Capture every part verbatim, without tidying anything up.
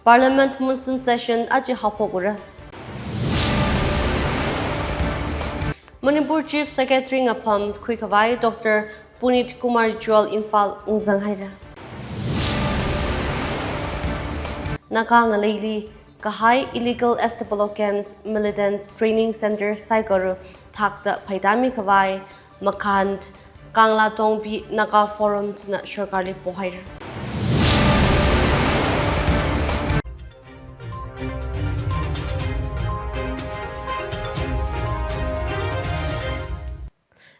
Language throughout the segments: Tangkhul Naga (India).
Parliament monsoon session aja haophokura. Manipur Chief Secretary ngapham khuikhavai Doctor Puneet Kumar Goel Imphal ungzanghaira. Naga ngaleili kahai illegal S W Camps Militants Training Center saikora thakta phaidami khavai Makhan Kanglatongbi Naga Forum thāda sorkarli pohaira.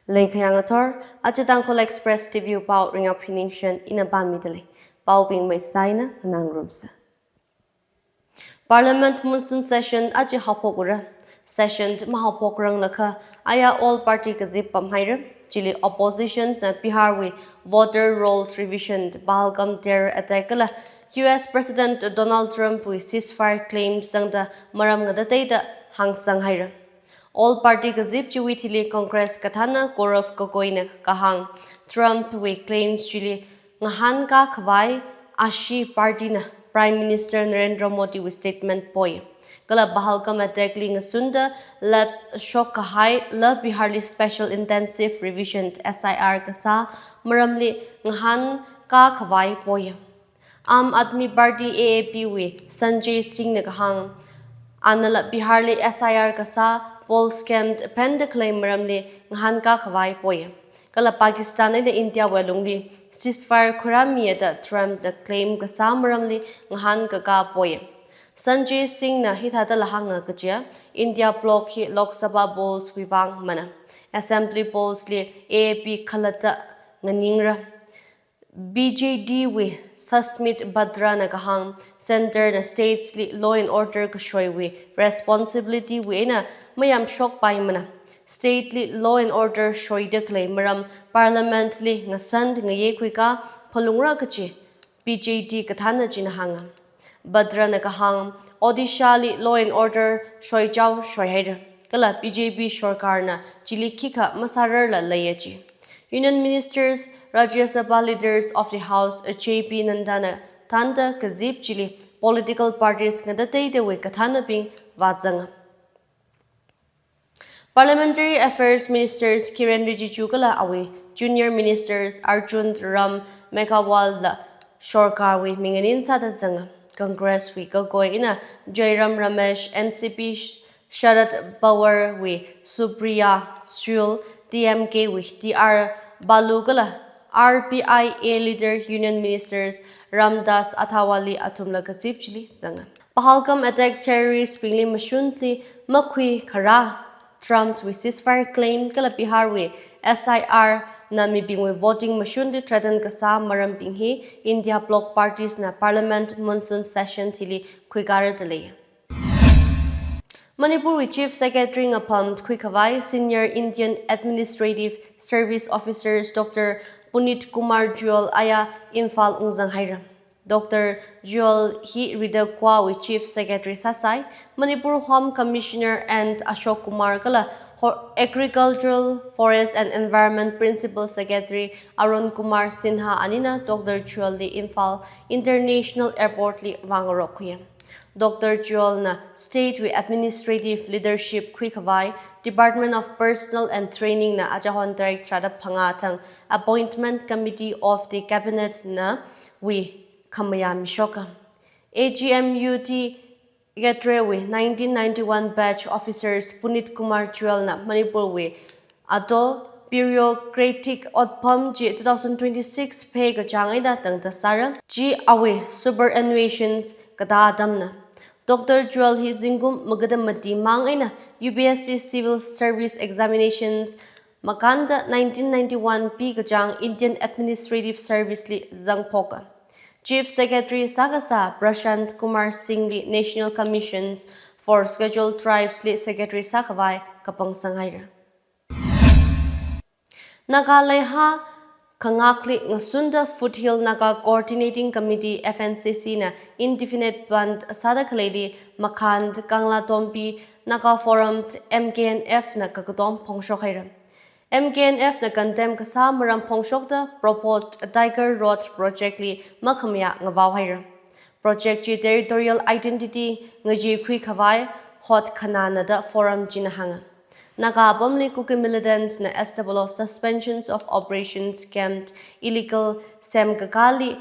Leikhayang athor, aja Tangkhul Express T V pao ringap hiningshen ina pāmida lei. Paobing maisai eina nganāngarumsa. Parliament monsoon session aja haophokura. Session mahaophokranglakha, aya all party kazip pamhaira. Chili opposition na Bihar wui voter rolls revision, Pahalgam terror attack kala U S President Donald Trump wui ceasefire claim sangda maram ngatateida hāngsanghaira. All party kazip chiwui thili Congress kathānna Gaurav Gogoi na kahāng, Trump wui claims chili ngahānkā khavai ashi party na Prime Minister Narendra Modi wui statement poi. Kala Pahalgam attack li ngasunda lapse shok kahai la Bihar li special intensive revision S I R kasā maramli ngahānkā khavai poi. Aam Aadmi Party, A A P wui Sanjay Singh na kahāng, anala Bihar li S I R kasā poll scam phenda khalei maramli ngahānkā khavai poi. Kala Pakistan eina India wui alungli ceasefire khuirāmiya da Trump na claim kasā maramli ngahānkakā poi. Sanjay Singh na hithādala hānga kaja, India bloc hi Lok Sabha polls wui vang mana. Assembly polls li A A P khalatta nganingra. B J D wui Susmit Bhadra na kahāng, Centre na states li law and order kashoiwui responsibility wui eina mayamshokpaimana. State li law and order shoida khalei maram Parliament li ngasand ngayei khuikā phalungra kaji B J D kathānna china hānga. Bhadra na kahāng, Odisha li law and order shoichao shoihaira. Kala B J P sorkarna chili khikha masārarla leiya ji. Union Ministers, Rajya Sabha Leaders of the House, J P Nadda na thānda kazip chili political parties ngatateidawui kathānnabing vāzanga. Parliamentary Affairs Ministers Kiren Rijiju kala awui Junior Ministers Arjun Ram Meghwal la sorkarwui minganin sāda zanga. Congress wui Gogoi eina Jairam Ramesh, N C P Sharad Pawar wui Supriya Sule, D M K wui T R Balu kala R P I A leader Union Ministers Ramdas Athawale athumla kazip chili zanga. Pahalgam attack terrorist bingli mashunli makhui kharā, Trump wui ceasefire claim kala Bihar wui S I R na mibingwui voting mashunli threaten kasā marambing hi India bloc parties na Parliament monsoon session thili khuikara dalei. Manipur wui Chief Secretary ngapham khuikhavai Senior Indian Administrative Service Officers Doctor Puneet Kumar Goel aya Imphal ungzanghaira. Doctor Goel hi Ridakwa wui Chief Secretary sāsai, Manipur Home Commissioner N Ashok Kumar kala Ho-, Agricultural, Forest and Environment Principal Secretary Arun Kumar Sinha anina Doctor Goel li Imphal International Airport li vāngarokkhui. Doctor Goel na state wui administrative leadership khuikhavai, Department of Personnel and Training na achahon tarik tharāda phangā thang Appointment Committee of the Cabinet na wui khamayā mishoka. A G M U T Secretary wui nineteen ninety-one batch officers Puneet Kumar Goel na Manipur wui ato bureaucratic otpam chi two thousand twenty-six phe kachāng eina tangda sāra. Chi awui superannuations katā atamna. Doctor Goel hi zingkum magada mati mang eina U P S C Civil Service Examinations makānda nineteen ninety-one pi kachāng Indian Administrative Service li zangphoka. Chief Secretary sākasā Prashant Kumar Singh li National Commissions for Scheduled Tribes li Secretary sākhavai kapangsanghaira. Naga Leihā khangakli ngasunda Foothill Naga Coordinating Committee, F N C C na indefinite bandh sāda khaleili Makhan Kanglatongbi Naga Forum, M K N F na kakatom phongshokhaira. M K N F na condemn kasā maram phongshokda proposed Tiger Road project li makhamayā ngavaohaira. Project chi territorial identity ngacheekhui khavai hotkhana na da forum china hānga. Naga apamli Kuki militants na S W O Suspensions of Operations camp illegal semkakāli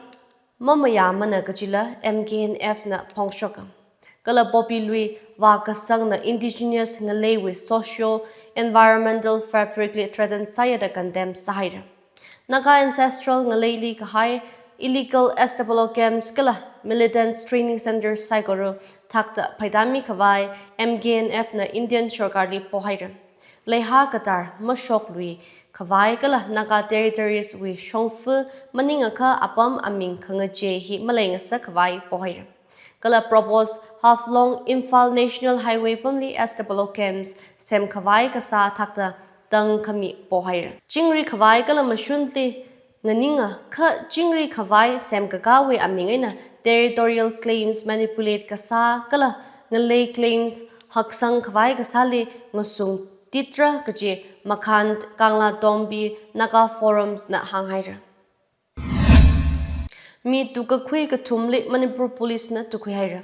mamayāmana kajila M K N F na phongshoka. Kala Poppy lui vākasangna indigenous ngaleiwui socio-environmental fabric li threaten sāya da condemn sāhaira. Naga ancestral ngaleili kahai illegal S W O camps kala militants training centers saikora thakta phaidami khavai M K N F na Indian sorkarli pohaira. Leiha katar mashoklui khavai kala Naga territories wui shongfa maningakha apam aming khangachee hi maleingasak khavai pohaira. Kala proposed Haflong Imphal National Highway pamli S W O camps semkhavai kasā thakta tangkhami pohaira. Chingri khavai kala mashunli nganingakha chingri khavai semkakāwui aming eina territorial claims manipulate kasā kala ngalei claims haksang khavai kasāli ngasungtitra kaji Makhand Kangla Tombi Naga Forums na hānghaira. Mi tukkakhui kathumli Manipur Police na tukkhuihaira.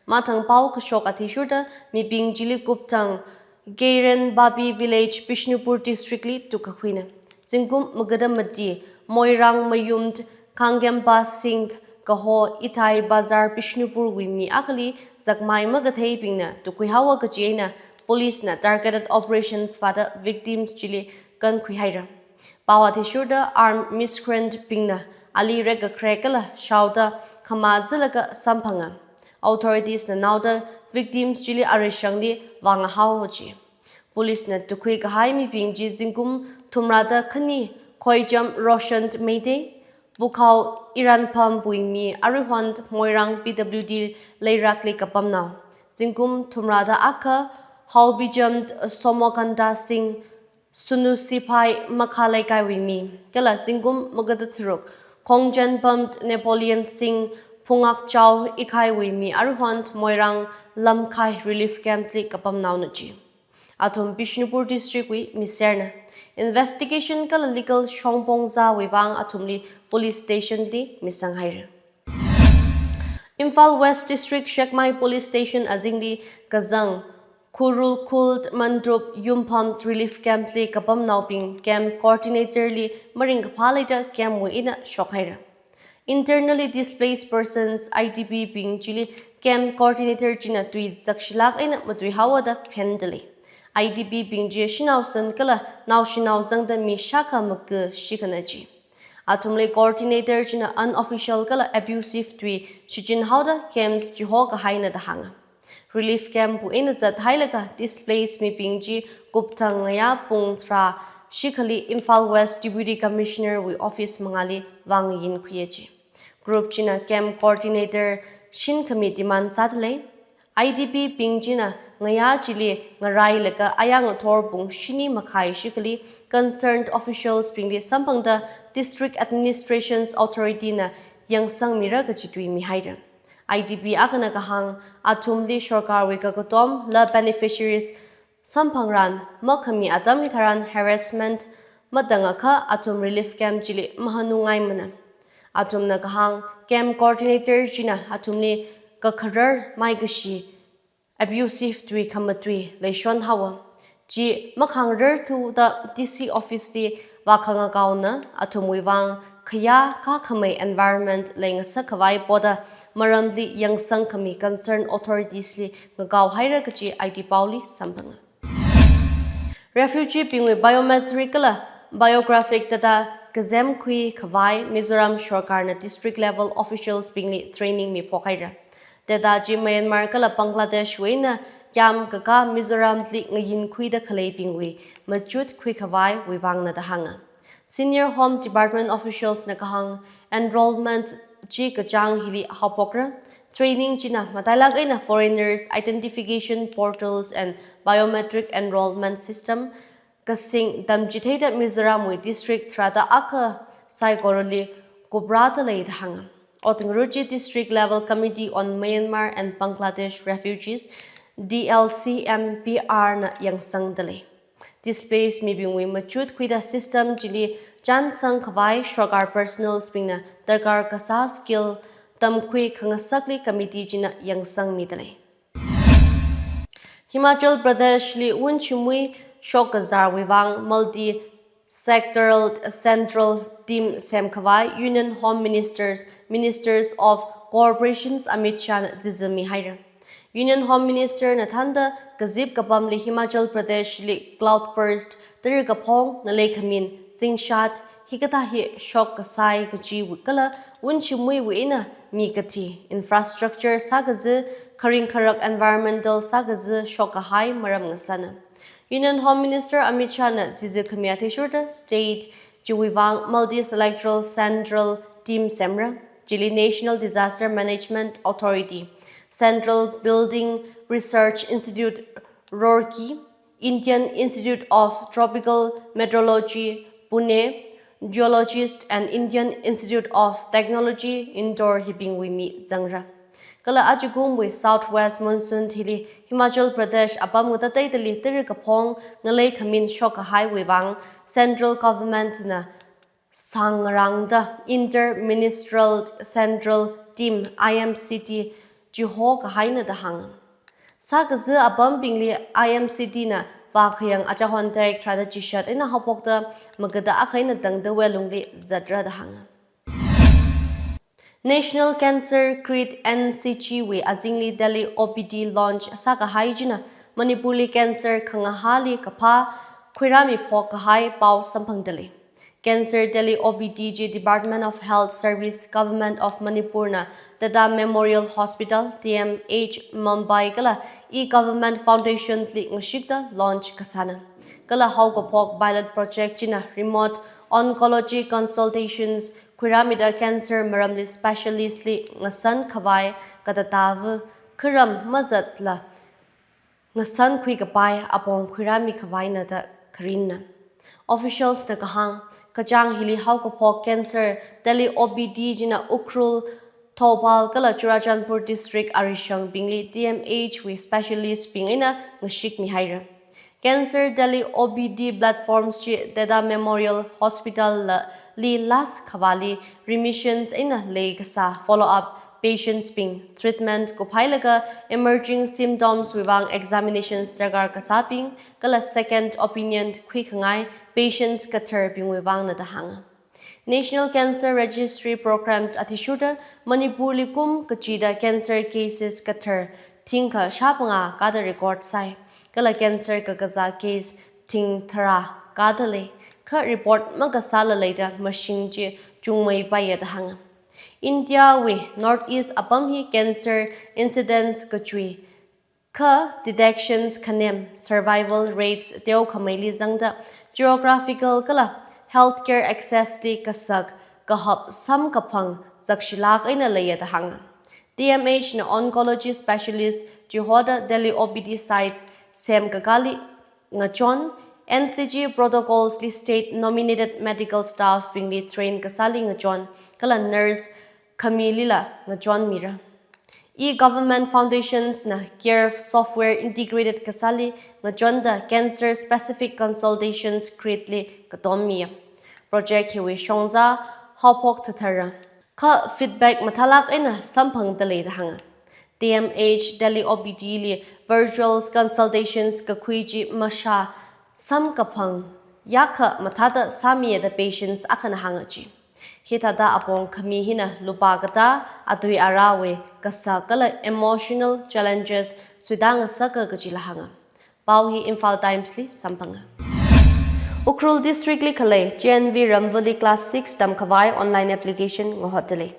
Mathang pao kashok athishurda mibing chili kupthang Keirenbabi Village, Bishnupur District li tukkakhuina. Zingkum magada mati, Moirang Mayum Khangemba Singh kaho Ithai Bazar Bishnupur wui mi akhali zakmai makatheibingna tukkhuihaowa kaji eina police na targeted operations vāda victims chili kankhuihaira. Pao athishurda armed miscreant bingna ali rekakre kala shaoda khamā zilaga samphanga. Authorities na naoda victims chili arishangli vāngahaowa ji. Police na tukkhui kahai mibing chi zingkum thumrada khani Khoijam Roshan Meitei, Pukhao Iranpham wui mi aruihon Moirang P W D leirakli kapamnao. Zingkum thumrada akha Haobijam Somokanda Singh, Sunu Siphai Makha Leikaiwui mi, kala zingkum magada tharuk Khongjanpam Napoleon Singh, Phungakchao Ikhaiwui mi aruihon Moirang Lamkhai relief camp li kapamnaona ji. Athum Bishnupur District wui miserna. Investigation kala legal shongpong zāwui vang athumli police station li misanghaira. Imphal West District Shekmai Police Station azingli kazang Khurul Khuld Mandrup Yumpham relief camp li kapamnaobing camp coordinator li maringkaphā leida camp wui eina shokhaira. Internally displaced persons, I D P bing chili camp coordinator china tui zakshilak eina matuihaowa da phendalei. I D P bing chi shanaosan kala naoshinao zangda mi shākha maka shikhana ji. Athumli coordinator china unofficial kala abusive tui shichinhaoda camps chihokahaina da hānga. Relief camp wui eina zathailaga displaced mibing chi kupthang ngayā pung tharā shikhali Imphal West Deputy Commissioner wui office mangāli vāngayinkhuiya ji. Group china camp coordinator shinkhami demand sādalei. I D P bing china ngayā chili ngarailaga ayā ngathor pung shini makhai shikhali concerned officials bingli samphangda District Administrations Authority na yangsangmira kaji tui mihaira. I D P akhana kahāng, athumli sorkarwui kakatomla beneficiaries samphangran makhami atam hitharan harassment matangakha athum relief camp chili mahanungngaimana. Athumna kahāng, camp coordinator china athumli kakharar maikashi abusive tui khamatui leishonhaowa. Chi makhangrarthuda D C office li vākhangakaona, athumwui vang khayā kakhamei environment leingasak khavai poda maramli yangsangkhami concerned authorities li ngakaohaira kaji I D P paoli samphanga. Refugee bingwui biometric kala biographic data kazemkhui khavai Mizoram sorkarna district level officials bingli training miphokhaira. Data chi Myanmar kala Bangladesh wui eina yamkakā Mizoram li ngayinkhuida khaleibingwui machutkhui khavaiwui vangna da hānga. Senior Home Department officials na kahāng, enrollment chi kachāng hili haophokra. Training china matailak eina foreigners identification portals and biometric enrollment system kasing tamchitheida Mizoram wui district tharāda akha saikorali kuprādalei da hānga. Ot ngarut chi District Level Committee on Myanmar and Bangladesh Refugees, D L C M B R na yangsangdalei. Displaced mibingwui machutkhuida system chili chānsang khavai sorkar personnels bingna darkar kasā skill tamkhui khangasakli committee china yangsangmidalei. Himachal Pradesh li wunchimui shokkazarwui vang multi-sectoral central team semkhavai Union Home Ministers, Ministers of Corporations Amit Shah na chichi mihaira. Union Home Minister na thānda kazip kapamli Himachal Pradesh li cloudburst, tara kaphong, ngalei khamin, zingshat, hikathā hi shokkasai kachiwui kala wunchimuiwui eina mi kathi, infrastructure sākazi, kharing kharak environmental sākazi shokkahai maram ngasāna. Union Home Minister Amit Shah na chichi khami athishurda state chiwui vang multi-sectoral central team semra. Chili National Disaster Management Authority, Central Building Research Institute, Roorkee, Indian Institute of Tropical Meteorology, Pune, Geologist and Indian Institute of Technology, Indore hibingwui mi zangra. Kala ajakumwui Southwest Monsoon thili Himachal Pradesh apam ngatateidali tara kaphong, ngalei khamin shokkahaiwui vang Central Government na sāngarangda Inter-Ministerial Central Team, I M C T, chihokahaina da hānga. Sākazi apambingli I M C T na vākhayang achahon tarik tharāda chishat eina haophokda magada akha eina tangda wuilungli zatra da hānga. National Cancer Grid, N C G wui azingli Tele O P D launch sākahai china Manipurli cancer khangahāli kaphā khuirāmi phokkahai pao samphangdalei. Cancer Tele O P D chi Department of Health Service, Government of Manipur na Tata Memorial Hospital, T M H, Mumbai kala e-Government Foundation li ngashikta launch kasāna. Kala haokaphok pilot project china remote oncology consultations khuirāmida cancer maramli specialist li ngasan khavai katatāva kharam mazatla ngasan khuikapai apong khuirāmi khavaina da kharinna. Officials na kahāng, kachāng hili haokaphok cancer Tele O P D china Ukhrul, Thoubal kala Churachandpur district arishangbingli T M H wui specialist bing eina ngashikmihaira. Cancer Tele O P D platforms chi Tata Memorial Hospital la li last khavāli remissions eina leikasā follow-up patients bing, treatment kuphailaga emerging symptoms wui vang examinations darkar kasābing, kala second opinion khuikhangai patients katharbingwui vangna da hānga. National Cancer Registry Program athishurda Manipurli kum kachida cancer cases kathar thingkha shāphangā kāda record sāi. Kala cancer kakazā case thing tharā kādalei, kha report makasāla leida mashing chi chungmeipaiya da hānga. Indiawui North East apam hi cancer incidence kachui, kha detections khanem, survival rates teokhameili zangda geographical kala healthcare access li kasak kahap samkaphang zakshilāk eina leiya da hānga. T M H na oncology specialist chihoda Tele O P D sites semkakāli ngachon, N C G protocols li state nominated medical staff bingli train kasāli ngachon, kala nurse khamilila ngachonmira. E-Government Foundations na care software integrated kasāli ngachonda cancer specific consultations grid li katommiya. Project hiwui shongzā haophok thathara, kha feedback mathālāk eina samphangdalei da hānga. T M H Tele O P D li virtual consultations kakhui chi mashā samkaphang yākha mathāda sāmiya da patients akhana hānga chi. Hithāda apong khami hina lupā katā, atui arawui kasā kala emotional challenges suitāngasaka kachila hānga. Pao hi Imphal Times li samphanga. Ukhrul District li khalei J N V Ramvali class six tamkhavai online application ngahotdalei.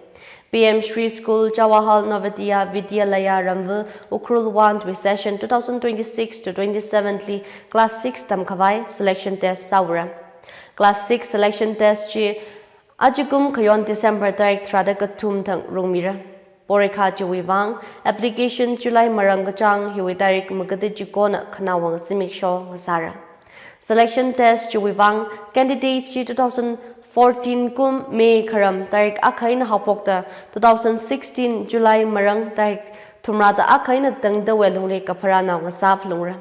P M Shri School, Jawahar Navodaya Vidyalaya Ramva, Ukhrul one wui session two thousand twenty-six to twenty-seven li class six tamkhavai selection test sāura. Class six selection test chi ajakum khayon December tarik tharāda kathum thang rungmira. Porikha chiwui vang application July marang kachāng hiwui tarik magada chikona khanaowang zimiksho ngasāra. Selection test chiwui vang candidates chi two thousand fourteen kum May kharam tarik akha eina haophokta two thousand sixteen July marang tarik thumrāda akha eina tangda wuilungli kapharānao ngasā phalungra.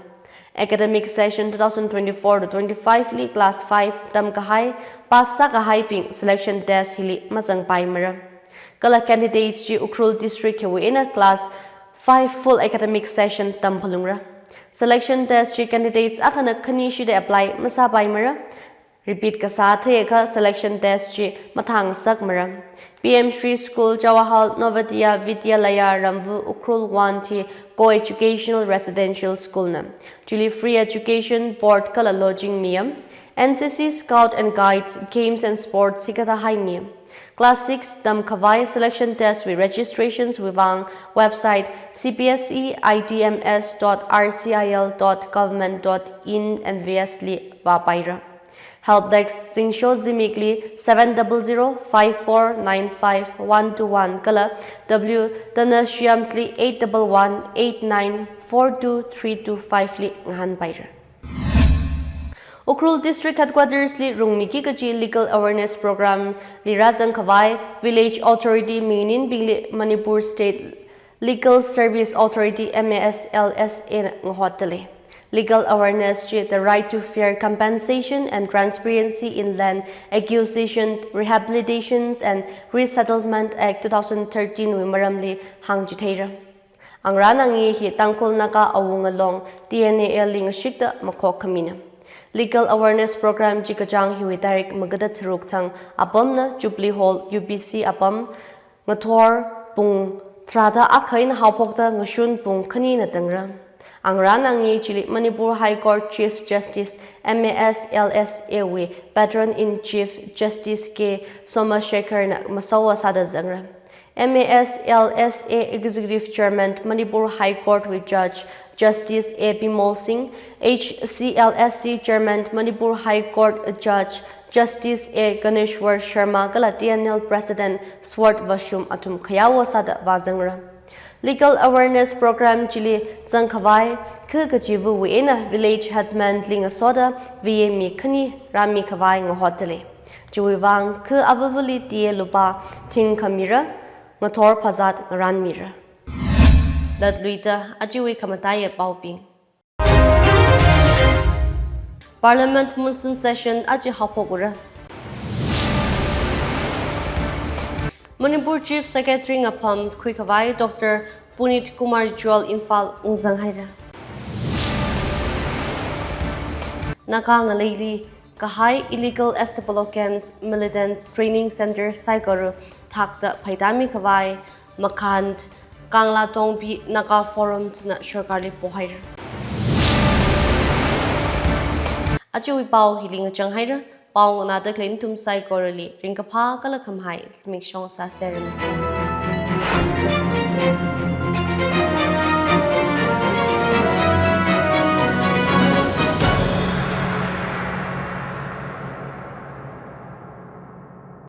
Academic session two thousand twenty-four to twenty-five li class five tamkahai pass sākahaibing selection test hili mazangpaimara. Kala candidates chi Ukhrul District hiwui eina class five full academic session tamphalungra. Selection test chi candidates akhana khani shida apply masāpaimara. Repeat kasā theiakha selection test chi mathāngasakmara. P M Shri School, Jawahar Navodaya Vidyalaya Ramvu Ukhrul one thi co-educational residential school na. Chili free education, board kala lodging miya. N C C, Scout and Guides, Games and Sports hikathā haimiya. Class six tamkhavai selection test wui registrations wui vang website C B S E I D M S dot R C I L dot government dot in N V S li vāpaira. Help desk zingsho zimikli seven double zero five four nine five one two one kala W Tanashiamli eight double one eight nine four two three two five li ngahānpaira. Ukhrul District Headquarters li rungmiki kaji legal awareness program li rāzangkhavai Village Authority minganinbingli Manipur State Legal Service Authority, M A S L S A na ngahotdalei. Legal awareness chi the right to fair compensation and transparency in Land Acquisition, Rehabilitations and Resettlement Act two thousand thirteen wui maramli hāngchitheira. Angarān Angi hi Tangkhul Naga Awunga Long T N A L li ngashikta makhok khamina. Legal awareness program chi kachāng hiwui tarik magada tharuk thang apamna Jubilee Hall U B C apam ngathor pung tharāda akha eina haophokta ngashun pung khanina tangra. Angarān Angi chili Manipur High Court Chief Justice M A S L S A wui Patron in Chief Justice K Somashekar na masova sāda zangra. M A S L S A Executive Chairman Manipur High Court wui Judge Justice A Bimol Singh, H C L S C Chairman Manipur High Court Judge Justice A Ganeshwar Sharma kala T N L President Sword Vashum athum khayao sāda vāzangra. Legal awareness program chili zangkhavai kha kachiva̱wui eina village headman li ngasoda V A mi khani rāmikhavai ngahotdalei. Chiwui vang kha avavali T A lupā thing khamira, ngathor phazat ngarānmira. Latluida ajawui khamataiya paobing. Parliament monsoon session aja haophokura. Manipur Chief Secretary ngapham khuikhavai Doctor Puneet Kumar Goel Imphal ungzanghaira. Naga ngaleili kahai illegal S W Camps, Militants Training Centre saikora thakta phaidamikhavai Makhan Kanglatongbi Naga Forum thina sarkarli pohaira. Ajawui pao hili ngachanghaira, pao nganāda khalei nathum saikorali ringkaphā kala khamahai zimiksho sāseranu.